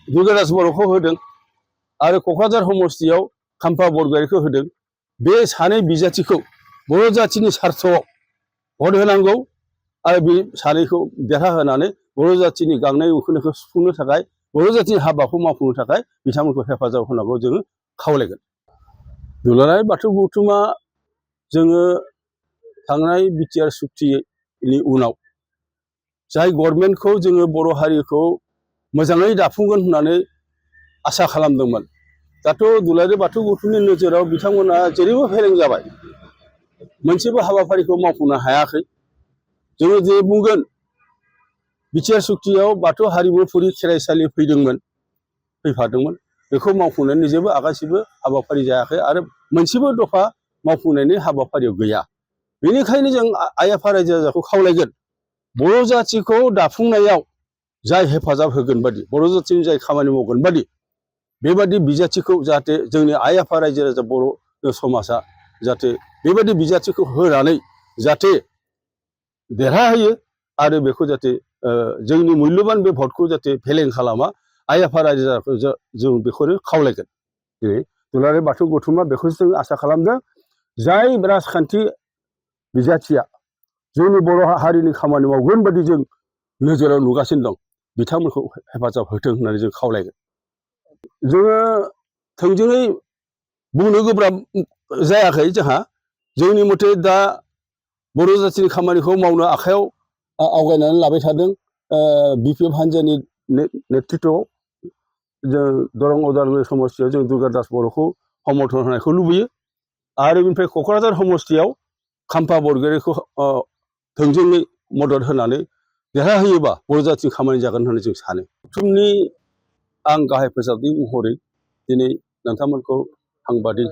दुर्गादास बर'खौ होदों आरो क'क्राझार समस्तियाव खाम्फा बरगयारिखौ होदों। बे सानै बिजाथिखौ बर' जाथिनि सार्थआव भट होनांगौ आरो बे सानैखौ देरहाहोनानै बर' जातिनि गांनाय उखैनायखौ सुफुंनो थाखाय बर' जातिनि हाबाखौ मावफुंनो थाखाय बिथांमोनखौ हेफाजाब होनांगौ जोङो खावलायगोन। दुलाराय बाथौ गौथुमा जोङो थांनाय बिटिआर सुक्तिनि उनाव जाय गभर्नमेन्टखौ जोङो बर' हारिखौ मोजाङै दाफुंगोन होननानै आसा खालामदोंमोन। दाथ' दुलाराय बाथौ गौथुमनि नोजोराव बिथांमोना जेरैबो फेलें जाबाय, मोनसेबो हाबाफारिखौ मावफुंनो हायाखै। जोङो जे बुंगोन बिटिआर सुक्तियाव बाथौ हारिमुफुरि खेराइसालि फैफादोंमोन, बेखौ मावफुंनायनि जेबो आगानसेबो हाबाफारि जायाखै आरो मोनसेबो दफा मावफुंनायनि हाबाफारियाव गैया। बेनिखायनो जों आइ आफा रायजो राजाखौ खावलायगोन, बर' जातिखौ दाफुंनायाव जाय हेफाजाब होगोन बादि, बर' जातिनि जाय खामानि मावगोन बादि, बेबादि बिजाथिखौ जाहाथे जोंनि आइ आफा रायजो राजा बर' समाजा जाहाथे बेबादि बिजाथिखौ होनानै जाहाथे देरहाहोयो आरो बेखौ जाहाथे जोंनि मुल्यबान बे भटखौ जाहाथे फेलें खालामा, आइ आफा रायजो राजाखौ जों बेखौनो खावलायगोन। दिनै दुलाराय बाथौ गौथुमा बेखौसो जों आसा खालामदों, जाय राजखान्थि बिजाथिया जोंनि बर' हारिनि खामानि मावगोन बादि जों नोजोराव नुगासिनो दं, बिथांमोनखौ हेफाजाब होथों होननानै जों खावलायगोन। जोङो थोंजोङै बुंनो गोब्राब जायाखै जोंहा, जोंनि मथे दा बर' जातिनि खामानिखौ मावनो आखायाव आवगायनानै लाबाय थादों बिपिएफ हान्जानि नेतृत्वआव। जों दरं उदालगुरि समस्तियाव जों दुर्गादास बर'खौ समर्थन होनायखौ लुबैयो आरो बेनिफ्राय क'क्राझार समस्तियाव खाम्फा बरगयारिखौ थोंजोङै मदद होनानै देरहाहोयोबा बर' जातिनि खामानि जागोन होननानै जों सानो। गौथुमनि आं गाहाय फोसाबगिरि महरै दिनै नोंथांमोनखौ हांबादै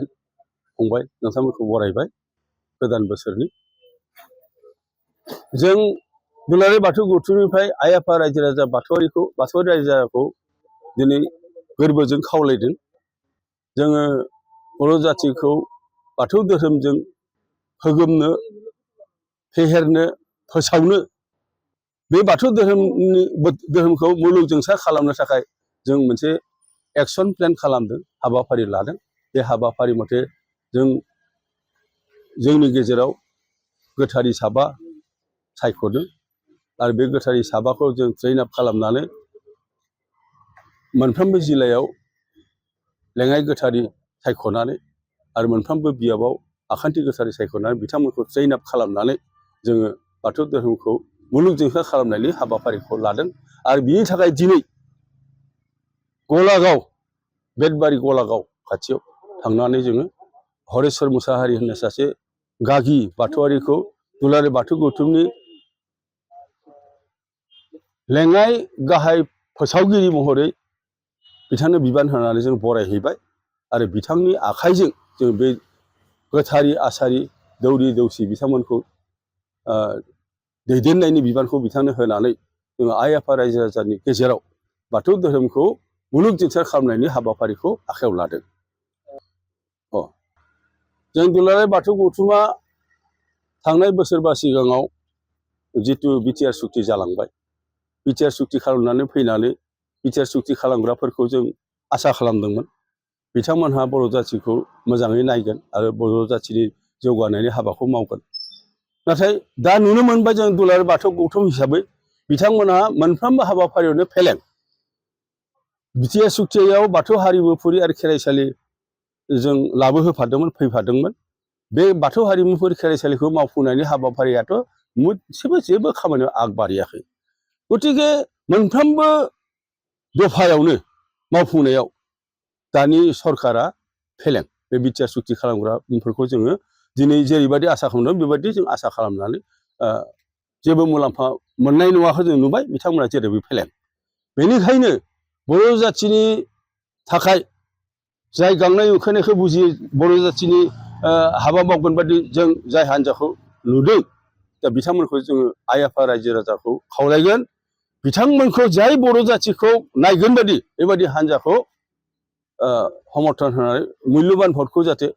फंबाय, नोंथांमोनखौ बरायबाय गोदान बोसोरनि। जों दुलाराय बाथौ गौथुमनिफ्राय आइ आफा रायजो राजा बाथौआरि रायजो राजाखौ दिनै गोरबोजों खावलायदों, जोङो बर' जातिखौ बाथौ धोरोमजों फोगोमनो, फेहेरनो, फोसावनो, बे बाथौ धोरोमखौ मुलुगजोंसार खालामनो थाखाय जों मोनसे एक्सन प्लेन खालामदों, हाबाफारि लादों। बे हाबाफारि मथे जों जोंनि गेजेराव गोथारि साबा सायख'दों आरो बे गोथारि साबाखौ जों ट्रेन आप खालामनानै मोनफ्रोमबो जिल्लायाव लेङाइ गोथारि सायख'नानै आरो मोनफ्रोमबो बियाबाव आखान्थि गोथारि सायख'नानै बिथांमोनखौ ट्रेन आप खालामनानै जोङो बाथौ धोरोमखौ मुलुगजोंसार खालामनायनि हाबाफारिखौ लादों। आरो बिनि थाखाय दिनै गलागाव, बेटबारि गलागाव खाथियाव थांनानै जोङो हरेस्वर मुसाहारि होननाय सासे गागि बाथौआरिखौ दुलाराय बाथौ गौथुमनि लेङाइ गाहाय फोसावगिरि महरै बिथांनो बिबान होनानै जों बरायहैबाय आरो बिथांनि आखाइजों जों बे गोथारि आसारि दौरि दौसि बिथांमोनखौ दैदेननायनि बिबानखौ बिथांनो होनानै जोङो आइ आफा रायजो राजानि गेजेराव बाथौ धोरोमखौ मुलुगजोंसार खालामनायनि हाबाफारिखौ आखायाव लादों। जों दुलाराय बाथौ गौथुमा थांनाय बोसोरबा सिगाङाव जितु बिटिआर सुक्ति जालांबाय, बिटिआर सुक्ति खालामनानै फैनानै बिटिआर सुक्ति खालामग्राफोरखौ जों आसा खालामदोंमोन बिथांमोनहा बर' जातिखौ मोजाङै नायगोन आरो बर' जातिनि जौगानायनि हाबाखौ मावगोन। नाथाय दा नुनो मोनबाय जों दुलाराय बाथौ गौथुम हिसाबै बिथांमोनहा मोनफ्रोमबो हाबाफारियावनो फेलें। बिटिआर सुक्तियाव बाथौ हारिमुफुरि आरो खेराइसालि जों लाबोहोफादोंमोन, फैफादोंमोन। बे बाथौ हारिमुफुरि खेराइसालिखौ मावफुंनायनि हाबाफारियाथ' मोनसेबो जेबो खामानियाव आग बारियाखै। गतिके मोनफ्रोमबो दफायावनो मावफुंनायाव दानि सरकारा फेलें। बे बिटिआर सुक्ति खालामग्राफोरखौ जोङो दिनै जेरैबायदि आसा खालामदों बेबायदि जों आसा खालामनानै जेबो मुलाम्फा मोननाय नङाखौ जों नुबाय, बिथांमोना जेरैबो फेलें। बेनिखायनो बर' जातिनि थाखाय जाय गांनाय उखैनायखौ बुजियो, बर' जातिनि हाबा मावगोन बादि जों जाय हान्जाखौ नुदों, दा बिथांमोनखौ जोङो आइ आफा रायजो राजाखौ खावलायगोन, बिथांमोनखौ जाय बर' जातिखौ नायगोन बादि बेबायदि हान्जाखौ समर्थन होनानै मुल्यबान भटखौ जाहाथे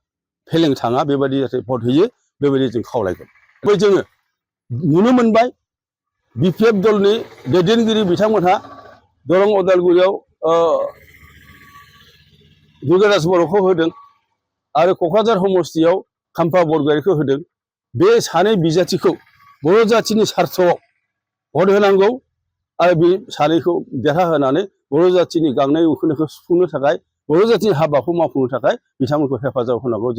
फेलें थाङा बेबायदि जाहाथे भट होयो, बेबायदि जों खावलायगोन। ओमफ्राय जोङो नुनो मोनबाय बिपिएफ दलनि दैदेनगिरि बिथांमोनहा दरं उदालगुरियाव दुर्गादास बर'खौ होदों आरो क'क्राझार समस्तियाव खाम्फा बरगयारिखौ होदों। बे सानै बिजाथिखौ बर' जाथिनि सार्थआव भट होनांगौ आरो बे सानैखौ देरहाहोनानै बर' जाथिनि गांनाय उखैनायखौ सुफुंनो थाखाय बर' जाथिनि हाबाखौ मावफुंनो थाखाय बिथांमोनखौ हेफाजाब होनांगौ।